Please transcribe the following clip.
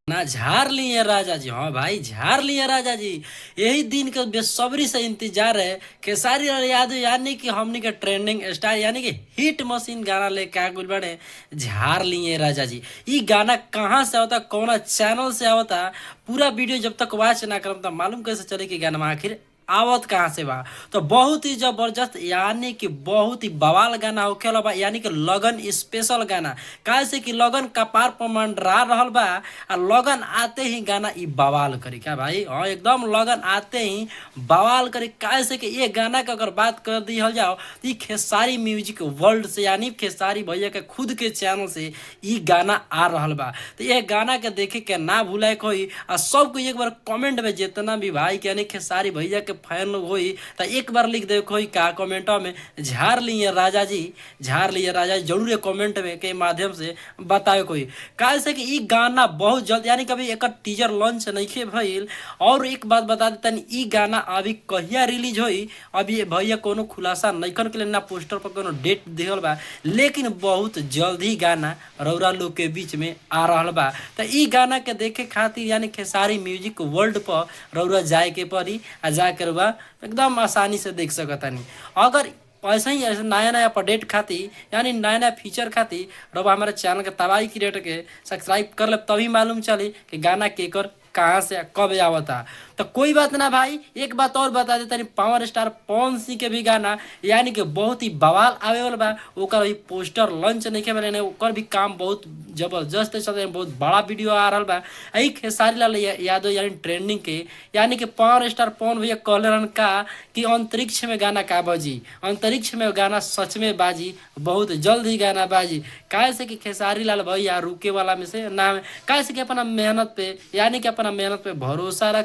ना झाड़ लिए राजा जी। हाँ भाई, झाड़ लिए राजा जी। यही दिन के बेसब्री से इंतजार है खेसारी लाल यादव यानी कि हमनी के ट्रेंडिंग स्टार यानी कि हिट मशीन गाना लेके आ गइल बाड़े, झाड़ लिए राजा जी। ई गाना कहाँ से आवता, कौना चैनल से आवता, पूरा वीडियो जब तक वॉच ना करम त मालूम कैसे चले कि गाना आखिर आवत कहाँ से बा। तो बहुत ही जबरदस्त यानी कि बहुत ही बवाल गाना होखेला बा, यानी कि लगन स्पेशल गाना। काहे से कि लगन कपार पर मंडरा रहल बा आ लगन आते ही गाना ई बवाल करी क्या भाई। हाँ, एकदम लगन आते ही बवाल करी। काहे से कि ये गाना के अगर बात कर दिहल जाओ तो ई खेसारी म्यूजिक वर्ल्ड से यानी खेसारी भैया के खुद के चैनल से ई गाना आ रहल बा। तो ये गाना के देखे के ना भूलाए कोई आ सबको एक बार कमेंट में जितना भी भाई के यानी खेसारी भैया के फैन लोग होई त एक बार लिख दे कोई का कमेंट में झाड़ लिए राजा जी, झाड़ लिए राजा जी। जरूर कमेंट में के माध्यम से बतावे कोई। काहे से कि ई गाना बहुत जल्द यानी कभी एक टीजर लॉन्च नइखे भइल। और एक बात बता देतनी, ई गाना अभी कहिया रिलीज होई अभी भैया कोनो खुलासा नइखन के ना पोस्टर पर कोनो डेट दिहल बा, लेकिन बहुत जल्द ही गाना रौरा लोग के बीच में आ रहल बा। त ई गाना के देखे खातिर यानी खेसारी म्यूजिक वर्ल्ड पर रौरा जाए के पड़ी आ जाके रउआ एकदम आसानी से देख सकतानी। अगर ऐसे ही ऐसे नया नया अपडेट खातिर यानी नया नया फीचर खातिर रउआ हमारे चैनल के तबाही क्रिएटर के सब्सक्राइब कर ले, तभी मालूम चली कि गाना केकर कहाँ से कब आवता। तो कोई बात ना भाई, एक बात और बता देता, पावर स्टार पवन सिंह के भी गाना यानी कि बहुत ही बवाल आवे वाला बा। ओकर अभी पोस्टर लॉन्च नहीं के भेल, ओकर भी काम बहुत जबरदस्त चल, बहुत बड़ा वीडियो आ रहा बा। यही खेसारी लाल यादव यानी ट्रेंडिंग के यानी कि पावर स्टार पवन भैया कहले रहन का कि अंतरिक्ष में गाना का बजी, अंतरिक्ष में गाना सच में बाजी, बहुत जल्द ही गाना बाजी। काहे से कि खेसारी लाल भैया रुके वाला में से ना, काहे से कि अपना मेहनत पे यानी कि अपना मेहनत पे भरोसा रख।